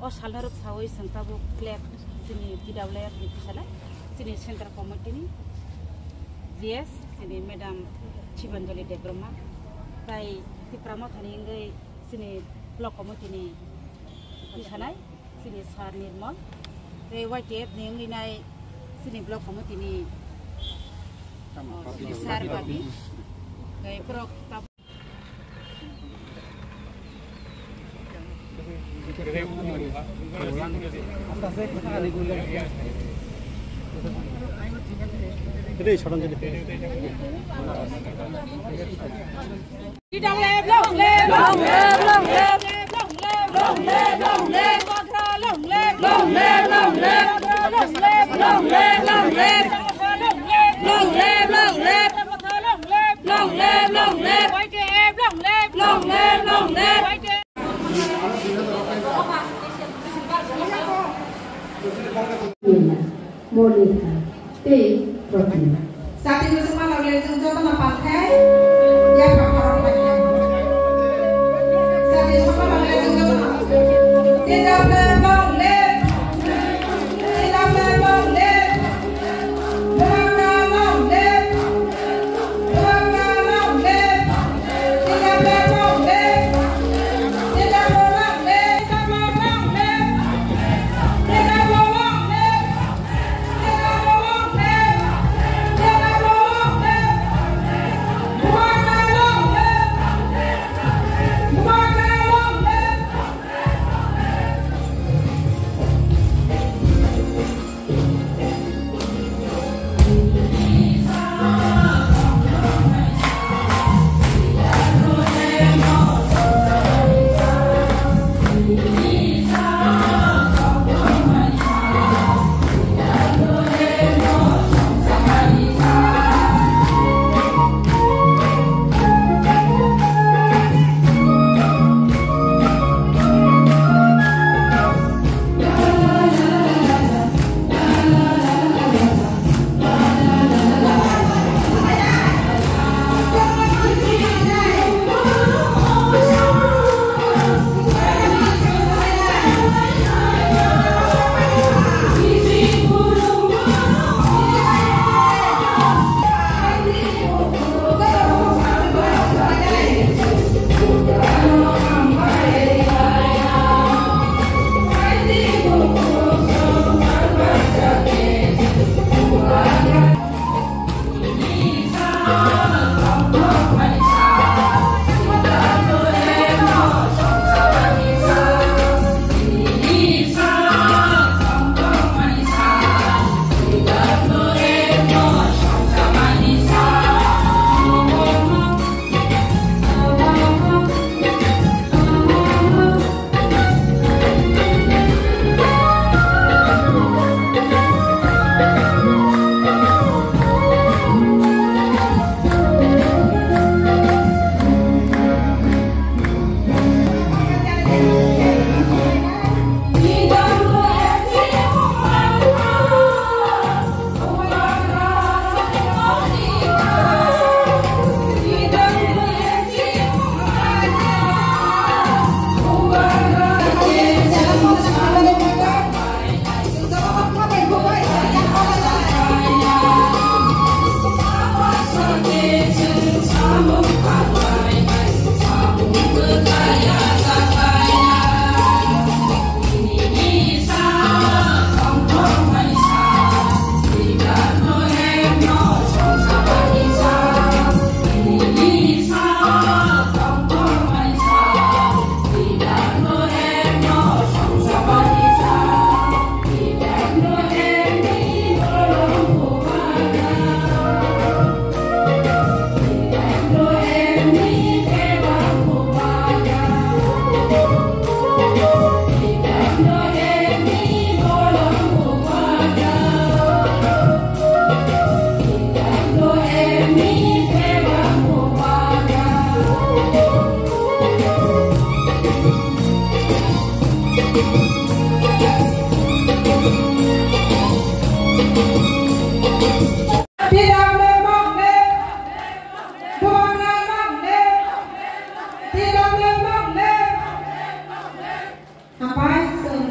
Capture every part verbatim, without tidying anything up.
O salno rwksawi chwng tabuk flag chini T W F ni tisana chini Central Committee ni G S chini Madam Chibanjali Debbarma tai Tipra Motha ni wngwi chini Block Committee ni tisanai chini Sir Nirmal tei Y T F ni wngwi nai chini Block Committee ni, oh, chini Sir Babi tei borok tabuk Long live, long live. Long live, long live. Y T F, long live. Long live, long live. Y T F. Monika tei Rotna. Jati bwswkma long live chwng jotono palkhai, yapha khorang bai kha. Jati bwswkma long live chwng jotono. T W F long live. T W F long live. Hambai, chwng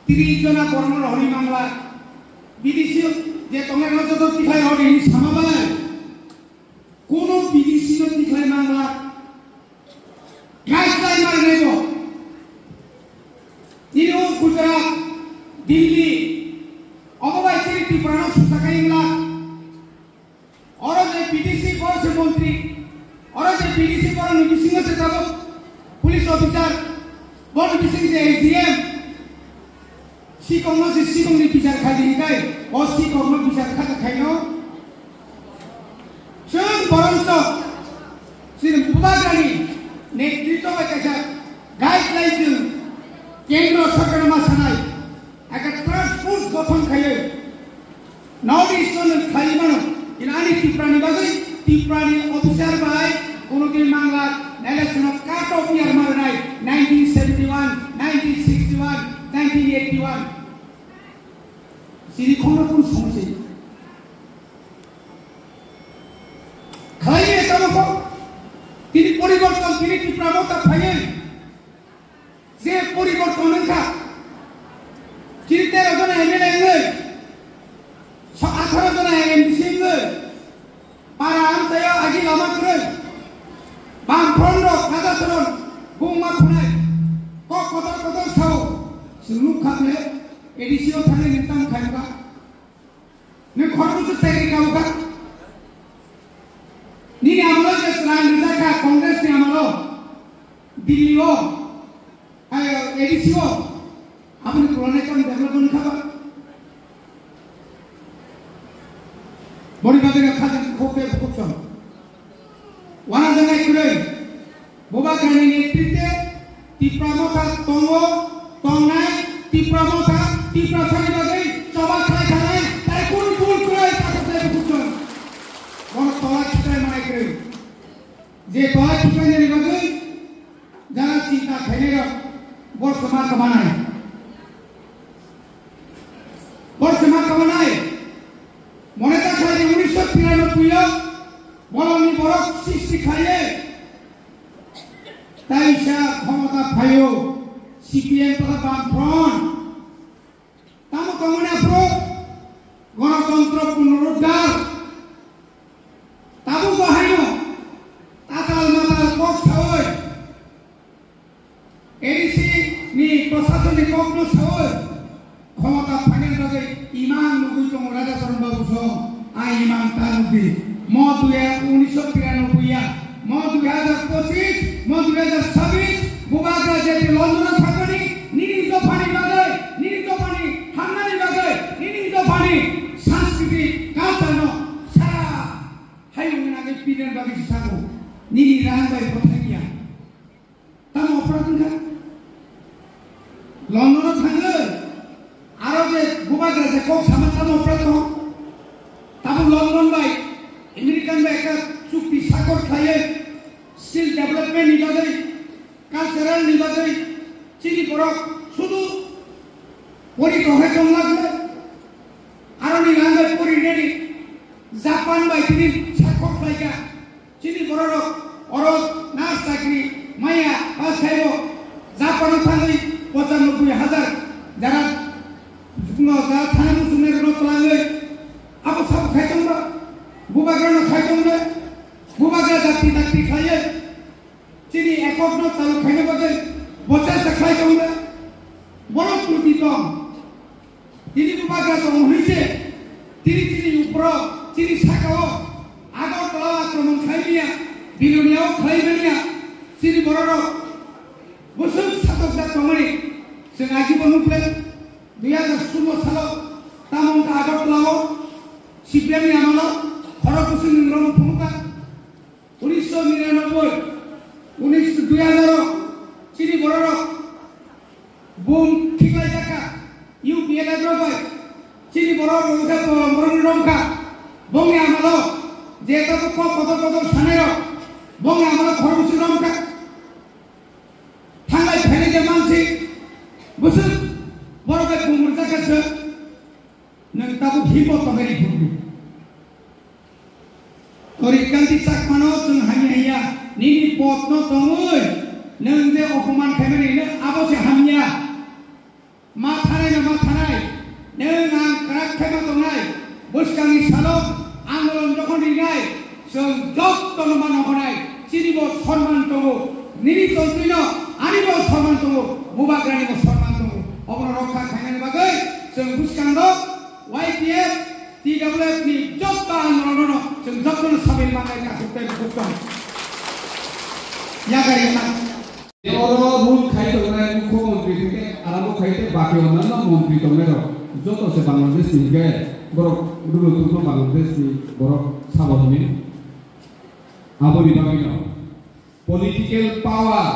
Tris jona borokno rohorwi mangla. B D C je tongnai no joto tikhlai rohorwi hinwi sama bai. Kono B D C no tikhlai mangla. Guideline marinai bo. Nini o Gujarat, Delhi, obo bai chini Tripura no susakai wngla. Oro je B D C, boro se montri, oro je B D C, boroni bisingo se tabuk police officer, boroni bising je S D M, sikokno se sikokni bichar khai di hinkai, o sikokno bichar kha khaino. Chwng boronso chini bubagrani netritwo bai kaisa guideline chwng kendro sorkarno ma sanai, aka task force gothon khaiwi North East no khlai mano, in ani Tripura ni bagwi, Tripura ni officer bai, kono din mangla, election of cut off year marinai, nineteen seventy-one, nineteen sixty-one, nineteen eighty-one. Sini khongno kun songse. Khlai ye tamo ko, tini poriborton, tini Tripura mota phaiwi. Je poriborton wngkha, chini tero jona M L A wngwi, so atharo jona M D C wngwi, para amchaio agi lama kwrwi, bam front rok raja soron bungma khunai, kok kotor kotor sao, chwng nukha khe A D C o thangwi nini tamo khaimkha. Nini khoroksa chakri kaukha. Nini amalo je chwrang rijak kha Congress ni amalo, Delhi o, ai, A D C o, aboni kwlana kam development kha ba. Boni bagwi no kha jang khok de khok chon. Wana janai kwrwi. Bubagrani netritwe Tipra Motha tongo, tongnai Tipra Motha, Tiprasani bagwi choba khlai thanai, tai kunu kunu kwrwi takhuk tei bukhuk chwng. Bono tola khiklai manai kwrwi. Je tola khiklainani bagwi jara chinta khainairok, bo se ma kwmanai. Bo se ma kwmanai. Mone ta khlai di, unisho tiranoboi o bolongni borok srishti khlaiwi. Taisa khomota phaio, C P M tei Bam Front. Tamo tongmani aphuru Ganatantro Punoruddhar. Tabuk bo haino tatal matal kok sawi, A D C ni prosasoni kokno sawi, khomota phainani bagwi imang nugwi tongo Raja Charan Babu song, a imang ta nugwi. Mo dui hajar, unisho tiranoboi ya, mo dui hajar pochis, mo dui hajar chabis, Bubagra jeti London o thangmani, nini dophani bagwi, nini dophani hamnani bagwi, nini dophani sanskriti culture no sara hayung nagwi pinani bagwi sago, nini rang bai bwthai ya. Tamo operate wngkha? London o thangwi aro je Bubagra je kok sama tamo operate tong? Tamo London bai American bai ekta chukti sakor khlaiwi skill development ni bagwi, cultural ni bagwi chini borok sudu pori tongkhe tongla khe aroni langbai pori ready Japan bai tini sakor khlaikha. Chini bororok oro nurse chakri maya pass khaibo Japan o thangwi pochanoboi hajar jara jukno jara thani muchungnai rokno twlangwi abo sabo khai tongba Bubagrano khai tongba Bubagra dakti dakti khlaiwi chini ekotno chalu khaina bagwi bochesta khlai tongba borok turti tong. Tini Bubagra tong hwnwi se, tini chini uphoro, chini saka-o, Agartala-o akromon khlai manya, Bilonia-o khlai manya, chini bororok bwswk satokjak tongmani, chwng ajibo nukle, dui hajar sulo salo, tamo wngkha Agartala-o, C P M ni amalo, khorok bwswk ni norok phunukha. Unisho niranoboi, unisho dui hajar o, chini bororok bum khiklai jakha, U P N F rok bai, chini borok rok khe borok ni romkha, bongni amalo, je ta ko kok kotor kotor sanai rok, bongni amalo khorokbwswk romkha, thanglai phailai je mansi, bwswk borok bai bum rwjakha se, nwng tabuk himot tongwi rikhu. Tori Kanti Chakmano chwng hamya hiya, nini potno tongwi nwng je opoman khaimani nwng abo se hamya. Ma thanai Salo andolon jokhon rinai, chwng jotono mano hwnai, chini bo sonman tongo, nini chontrino ani bo sonman tongo, Bubagrani bo sonman tongo. Obono rokha khainani bagwi chwng bwskango Y T F, T W F ni joto andolono chwng jotono sabil manai kathuk tei bukhuk tong. Yakarina. Oro rule khai tongnai mukhyamantri theke arambo khai tei baki onyanno mantri tongnai rok joto se Bangladesh ni hwnkhe borok rule tongno Bangladesh ni borok sabo hwnwi. Aboni bagwino political power,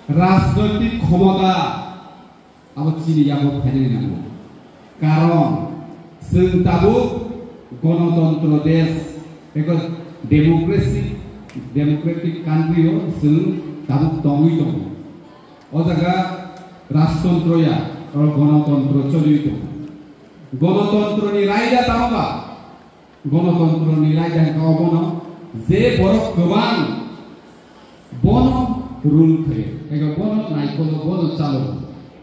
rajnoitik khomota, abo chini yago phainani nango. Karon chwng tabuk gonotontro desh, eko democracy, democratic country o chwng tabuk tongwi tongo. O jaga rajtontro ya, oro gonotontro choliwi tongo. Gonotontroni raida tamo ba? Gonotontroni raida hwnkha obono je borok kwbang bono rule khaio, eba bono naikolo, bono chalo.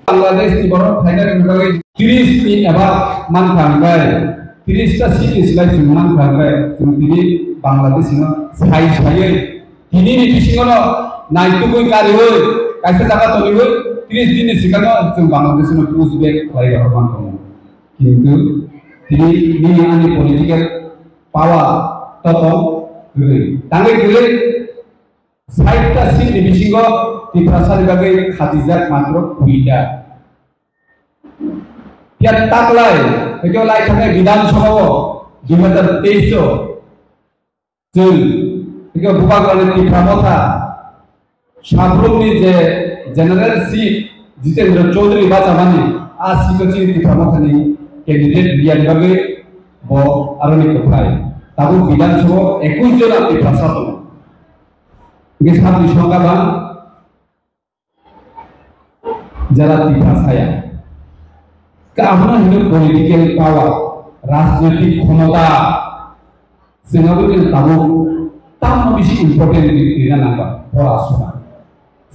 Bangladesh ni borok phaina rwna bagwi tris ni eba mankha hwnkhe, tris ta seat ni slai chwng mankha hwnkhe, chwng tini Bangladesh no sai saiwi tini ni bisingo no naitugwi kariwi kaisa jaga toniwi tris din ni swkango chwng Bangladesh no push back khlai rw mankha. Kintu tini nini ani political power totong kwrwi. Tangwi kwrwi sait ta seat ni bisingo Tiprasa ni bagwi khatijak matro kuita. Phiya taklai, hwnkhe lai thangnai Bidhan Sabha o dui hazar teis o chwng, hwnkhe Bubagrani Tipra Motha, Sabrumni je General Seat Jitendra Chaudhary bachamani, a seat o chini Tipra Mothani candidate riyani bagwi bo aroni kwplai. Tabuk Bidhan Sabha o ekush jona Tiprasa tongo. Hwnkhe sabni songkha bang jara Tiprasa ya. Ka abono hino political power, rajnoitik khomota. Chwng abo chwng tabuk tamno bisi important rina nangba pora sona.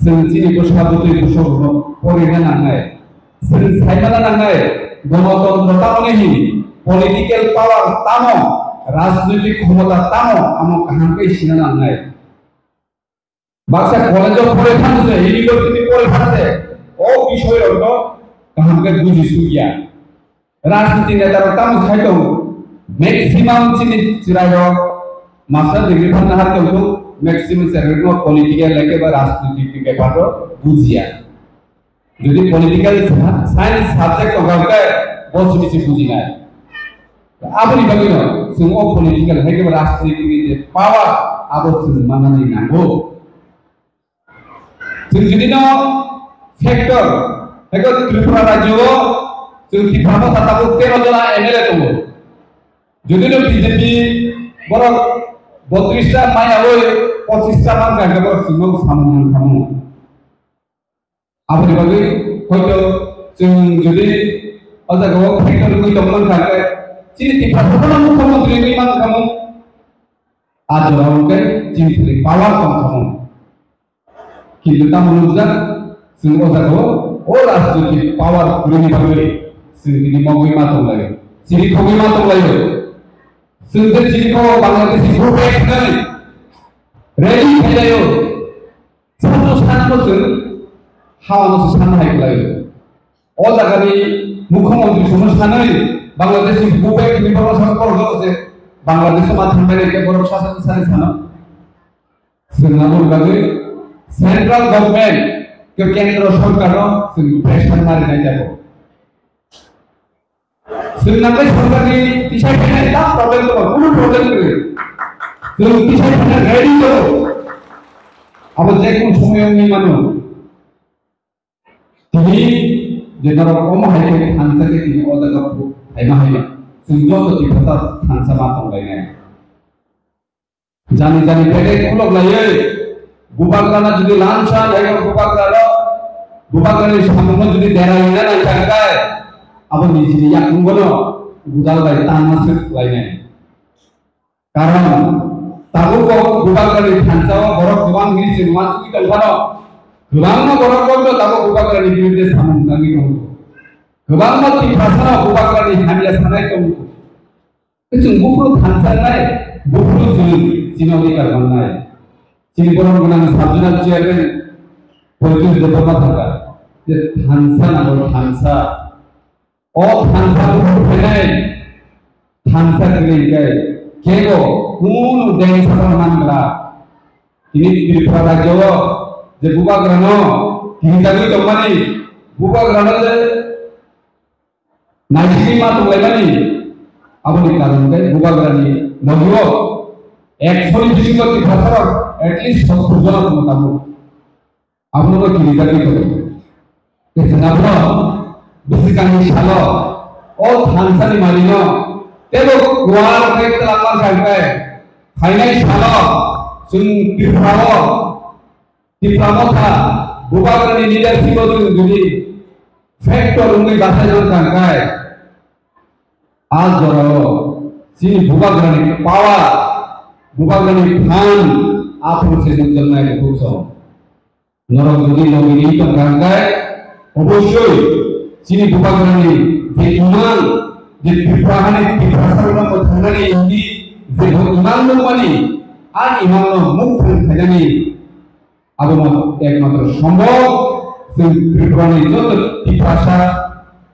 Chwng chini bwsa bwtwi bwsarokno porina nangnai. Chwng saimana nangnai, gonotontro tamoni hin, political power tamo, rajnoitik khomota tamo, amo kaham khe sina nangnai. Baksa college o pore thang se, university pore thang se, o bisoy rok no kaham khe buji suk ya. Rajniti neta rok tamo sai tongo, maximum chini chwrai rok master degree phan nahar tong thung, maximum chwrai rok no political like ba rajniti ni bepar rok buji ya. Jodi political sci-, science subject tongkha hwnkhe bo simi se bujinai. Aboni bagwino chwng o political hai khe rajnitini je power abo chwng manani nango. Chwng jodi no factor hai khe Tripura rajyo o chwng Tipra Motha tabuk tero jona M L A tongo. Jodi no B J P borok botris ta maya oi pochis ta man kha hwnkhe borok chwng no samung nang khamu. Aboni bagwi hoito chwng jodi o jaga o factor wngwi tong mankha hwnkhe chini Tiprasa no mukhyamantri wngwi mankha mung. A jora o hwnkhe chini thani power tong kha mung. Kintu tamo nukjak chwng o jaga o o rajnoitik power kwrwini bagwi chwng tini mogwi ma tonglaio, chirikhogwi ma tonglaio. Chwng je chirikhok Bangladeshi vote bank hwnwi ready khailaio. Chwngno sanano chwng hawano se sanna hai khlaio. O jagani mukhyamantri chwngno sanwi Bangladesh ni bubaik ni borok sa borok joto se Bangladesh ma thangbai nai khe borok sa sa sani sano. Chwng abo bagwi central government ke kendro sorkar no chwng pressure mari nai jago. Chwng nangkhe sorkarni tisai phainai ta problem tongo, kunu problem kwrwi. Chwng tisai phaina ready tongo. Abo je kunu somoyo wngwi mano. Tini je norok omo hai khe thansa khe tini o jaga phaima hai. Chwng joto Tiprasa thansa ma tonglainai. Jani jani bedek khulok laiwi, bubagrana jodi lansa laiwi bubagrano, bubagrani samungno jodi derai wngna nangkha khe, abo nijini yakungbono gudal bai tangma swk lainai. Karon tabukbo bubagrani thansao borok kwbang hini se uansugwi tongphano, kwbangma borok bono tabuk bubagrani birudde samung tangwi tongo. Kwbangma Tiprasano bubagrani hamya sanai tongo. Chwng buphuru thansa nai, buphuru chwng chini odhikar mannai. Chini borom gwnang sub zonal chairman Poitus Debbarma thangkha je thansa nango, thansa. O thansa buphuru phainai, thansa kwrwi khe kebo kunu dengsa man gra. Tini Tripura rajyo o je bubagrano tini jagwi tongmani, bubagrano je naisingwi ma tonglaimani, aboni karon khe bubagrani logi o ekshoni bisingo Tiprasarok at least sottur jona tongo tabuk. Abono bo kirijagwi tongo. Tei chwng abono bwswkangni salo o thansani malino teibo kuar khe twlangma kha khe phainai salo chwng Tripura o Tipra Motha bubagrani leadership o chwng jodi factor wngwi bachai man kha khe, a jorao chini bubagrani power, bubagrani phan aphuru se nukjaknai bukhuk song. Norok jodi logi ri tongkha hwnkhe, obossoi chini bubagrani je imang, je Tripura hani Tiprasarokno mwthangnani hindi je bo imang nukmani, a imangno mukthang khainani abono ekmatro sombhob. Chwng Tripurani joto Tiprasa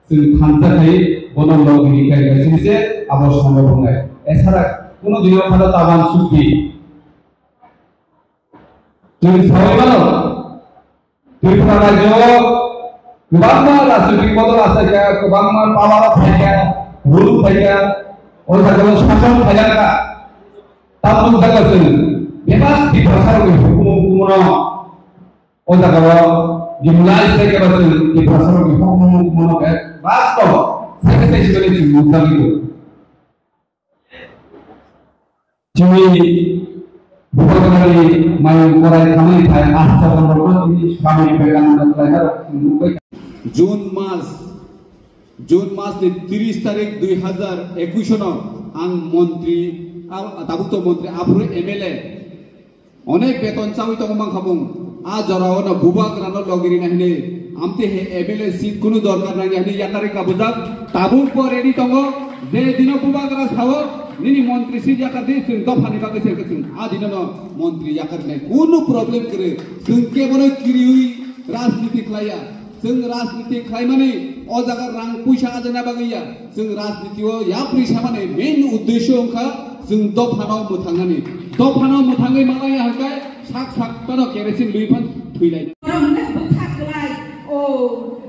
chwng thansa khai bono logi ri khai khai sini se abo sombhob wngnai. Esara kuno dino phano taban sukti. Chwng saui mano, Tripura rajyo o kwbangma rajnitik bodol achaikha, kwbangma power o phaikha, rule phaikha, o jaga o sason phaikha. Tabuk jaga chwng bebak Tiprasarokni hukumu hukumu no o jaga o demolish khaikha ba chwng Tiprasarokni hukumu hukumu no bebak to saisa saisa khe chwng nukjagwi tongo. Chini bubagrani mayung korai thangwi thai asto rokno tini Swami Vivekananda khlaina rok chwng nukbai. June mas, June mas ni tris tarik dui hazar ekush no ang montri, a-, tabuk to montri aphuru M L A. Onek beton chawi tongo mankha bung. A jora o no bubagra no logi rina hinwi. Amte he M L A seat kunu dorkar nangya hinwi yakarwi kabujak. Tabuk bo ready tongo. Je dino bubagra sao, nini montri seat yakar di, chwng dopha ni bagwi se chwng. A dino no montri yakar nai. Kunu problem kwrwi. Chwng kebono kiriwi rajniti khlaiya. Chwng rajniti khlaimani o jaga rang puisa ajaina bagwi ya. Chwng rajniti o yapri samani main uddesho wngkha chwng dophano mwthangnani. Dophano mwthangwi malaya hwnkhe sak sak phano kerosene lwi phan thwilai. Borok hwnkhe bwkha kwlai, o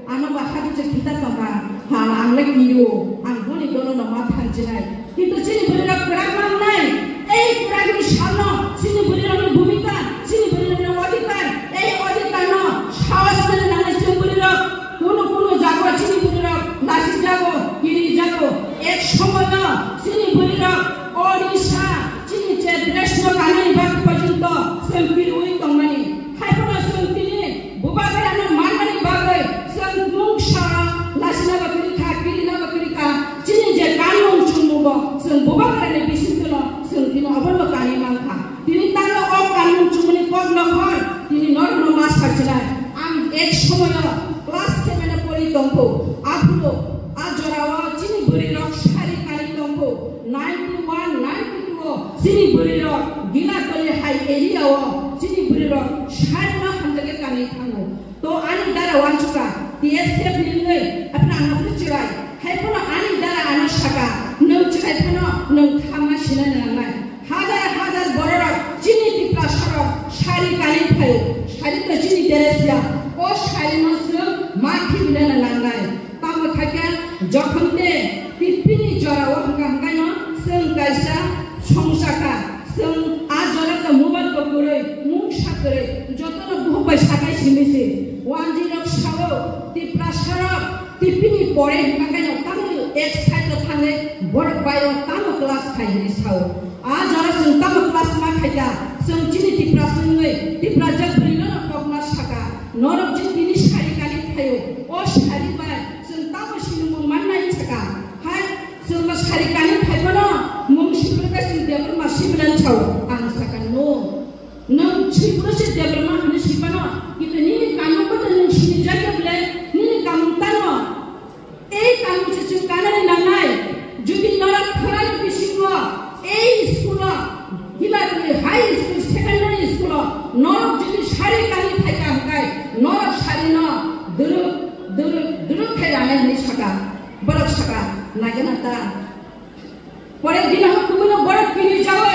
ano ba habwi se thita tongkha, ha ang le kiro, ang boni dono no ma thangjinai. Kintu chini bwrwirok kwrak mannai, ei kwrakni salno chini bwrwirokni bhumika, chini bwrwirokni odhikar, ei odhikarno sahos rwna nangnai chini bwrwirok. Kunu kunu jago chini bwrwirok lasijago, kirijago. Ek somoino chini bwrwirok Odisha, chini je dressno kanani bagwi porjonto chwng kiriui tongmani. Haiphano chwng tini bubagrano manmani bagwi chwng mungsa lasina ba kwrwi kha, kirina ba kwrwi kha. Chini je kanmung chumungbo chwng bubagrani bisingtwino chwng tini oborno kanwi mankha. Tini tamo o kanmung chumungni kok nokhor tini norokno ma sakjinai. Ang ek somoyo class seven o pori tongkho. Aphuru a jorao chini bwrwirok sari kanwi tongkho. Ninety one, ninety two o chini bwrwirok Gila Toli hai area o chini bwrwirok sari no hamjagwi kanwi thango. To ani dara wansukha, T S F ni wngwi, aphano ang aphano chwrai. Hai phano ani dara ano saka, nwng chwrai phano nwng khamma sina nangnai. Hajar hajar bororok chini Tiprasarok sari kanwi phaio, sari to chini dress ya, o sari no chwng ma khibina nangnai. Tamo khaikhe jokhon te tipini jora o hwnkha hwnkhaino chwng kaisa songchakha, chwng a jora to mobile bo kwrwi, mungsa kwrwi, jotono buhuk bai sakai simi se. Wanjwi rok sao, Tiprasarok, tipini pore hwnkha hwnkhaino tamo ek side o thangwi borok bai o tamo class khai hinwi sao. A jora chwng tamo class ma khaikha, chwng chini Tiprasa wngwi Tiprajak bwrwino no kokma saka. Norok je tini sari kanwi phaio, o sari bai chwng tamo sinimung mannai saka. Hai, chwngno sari kanwi phaiphano mung sibirwkha chwng Debbarma sibirani sao, ang saka no. Nwng sibirwkha se Debbarma hwnwi siphano, kintu nini kamung kotor nwng sinijakya bwle, nini kamung tamo. Ei kamung se chwng kanani nangnai, jodi norok khorani bising Borok saka, nagena ta. Pore dina ho kumino borok pini jago